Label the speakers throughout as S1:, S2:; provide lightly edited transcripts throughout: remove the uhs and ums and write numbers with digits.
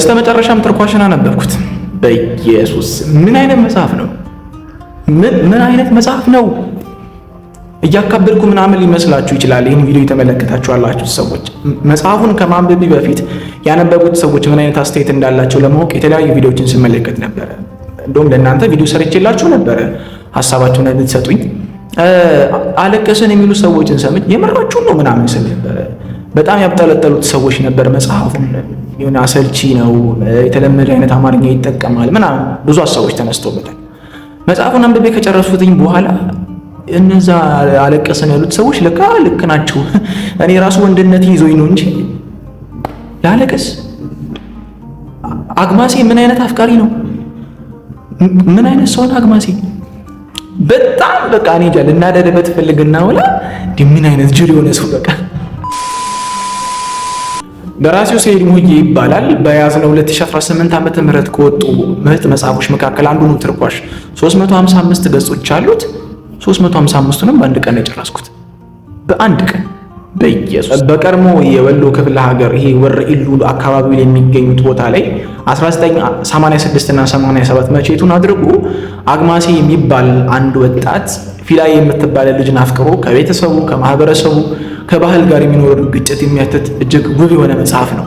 S1: በስተመጨረሻም ትርኳሽን አነበብኩት። በኢየሱስ ምን አይነት መጽሐፍ ነው? ምን አይነት መጽሐፍ ነው? እያካበድኩ ምናምን ሊመስላችሁ ይችላል። ይህን ቪዲዮ የተመለከታችሁ ያላችሁ ሰዎች መጽሐፉን ከማንበቤ በፊት ያነበቡት ሰዎች ምን አይነት አስተያየት እንዳላቸው ለማወቅ የተለያዩ ቪዲዮዎችን ስመለከት ነበረ። እንደውም ለእናንተ ቪዲዮ ሰርቼላችሁ ነበረ ሀሳባችሁን እንድትሰጡኝ። አለቀስን የሚሉ ሰዎችን ሰምቼ የምራችሁን ነው ምናምን ስል ነበረ። በጣም ያብጠለጠሉት ሰዎች ነበር። መጽሐፉን የሆነ አሰልቺ ነው፣ የተለመደ አይነት አማርኛ ይጠቀማል ምናምን ብዙ ሀሳቦች ተነስተውበታል። መጽሐፉን አንብቤ ከጨረስኩትኝ በኋላ እነዛ አለቀስን ያሉት ሰዎች ለካ ልክ ናቸው። እኔ ራሱ ወንድነት ይዞኝ ነው እንጂ ላለቅስ። አግማሴ ምን አይነት አፍቃሪ ነው? ምን አይነት ሰውን አግማሴ በጣም በቃ እኔ እንጃ ልናደድበት ፈልግና ውላ ምን አይነት ጅል የሆነ ሰው በቃ። ደራሲው ሰይድ ሙህዬ ይባላል። በያዝነው 2018 ዓመተ ምህረት ከወጡ ምርጥ መጽሐፎች መካከል አንዱ ነው። ትርኳሽ 355 ገጾች አሉት። 355ቱንም በአንድ ቀን ነው የጨረስኩት። በአንድ ቀን በኢየሱስ። በቀድሞ የወሎ ክፍለ ሀገር ይሄ ወረ ኢሉ አካባቢ ላይ የሚገኙት ቦታ ላይ 1986 እና 87 መቼቱን አድርጎ አግማሴ የሚባል አንድ ወጣት ፊላይ የምትባለ ልጅን አፍቅሮ ከቤተሰቡ፣ ከማህበረሰቡ፣ ከባህል ጋር የሚኖር ግጭት የሚያትት እጅግ ውብ የሆነ መጽሐፍ ነው።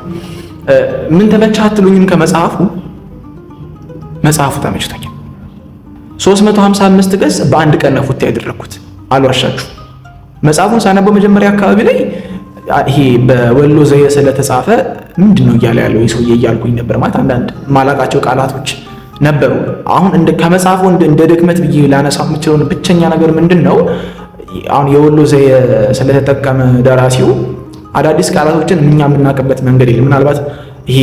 S1: ምን ተመቻህ አትሉኝም? ከመጽሐፉ መጽሐፉ ተመችቶኛል። 355 ገጽ በአንድ ቀን ነው ፉት ያደረኩት። አልዋሻችሁ። መጽሐፉን ሳነበው መጀመሪያ አካባቢ ላይ ይሄ በወሎ ዘየ ስለተጻፈ ምንድን ነው እያለ ያለው ሰውዬ እያልኩኝ ነበር። ማለት አንዳንድ ማላቃቸው ቃላቶች ነበሩ። አሁን እንደ ከመጽሐፉ እንደ ድክመት ብዬ ላነሳው የምችለውን ብቸኛ ነገር ምንድን ነው? አሁን የወሎ ዘየ ስለተጠቀመ ደራሲው አዳዲስ ቃላቶችን እኛ የምናውቅበት መንገድ የለም። ምናልባት ይሄ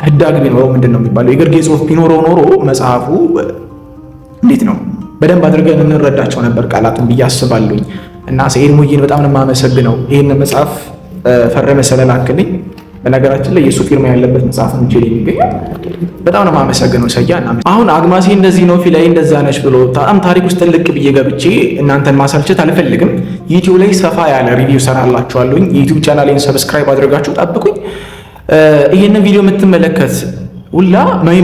S1: ህዳግ ቢኖረው፣ ምንድን ነው የሚባለው፣ የግርጌ ጽሑፍ ቢኖረው ኖሮ መጽሐፉ እንዴት ነው በደንብ አድርገን እንረዳቸው ነበር ቃላቱን ብዬ አስባለሁኝ። እና ሰኢድ ሙይን በጣም ነው የማመሰግነው ይህን መጽሐፍ ፈረመ ስለላክልኝ። በነገራችን ላይ የእሱ ፊርማ ያለበት መጽሐፍ ነው እጄ ላይ የሚገኘው። በጣም ነው የማመሰግነው ሰያ። አሁን አግማሴ እንደዚህ ነው ፊላይ እንደዛ ነች ብሎ በጣም ታሪክ ውስጥ ጥልቅ ብዬ ገብቼ እናንተን ማሰልቸት አልፈልግም። ዩቲዩብ ላይ ሰፋ ያለ review ሰራላችኋለሁኝ። ዩቲዩብ ቻናሌን subscribe አድርጋችሁ ጠብቁኝ። ይህንን ቪዲዮ የምትመለከት ሁላ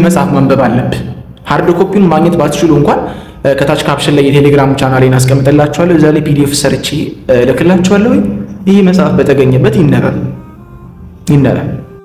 S1: መጽሐፍ ማንበብ አለብህ። Hard copy ውን ማግኘት ባትችሉ እንኳን ከታች caption ላይ የቴሌግራም ቻናሌን አስቀምጥላችኋለሁ። እዛ ላይ PDF ሰርቼ እልክላችኋለሁ። ይህ መጽሐፍ በተገኘበት ይነበብ ይነበብ።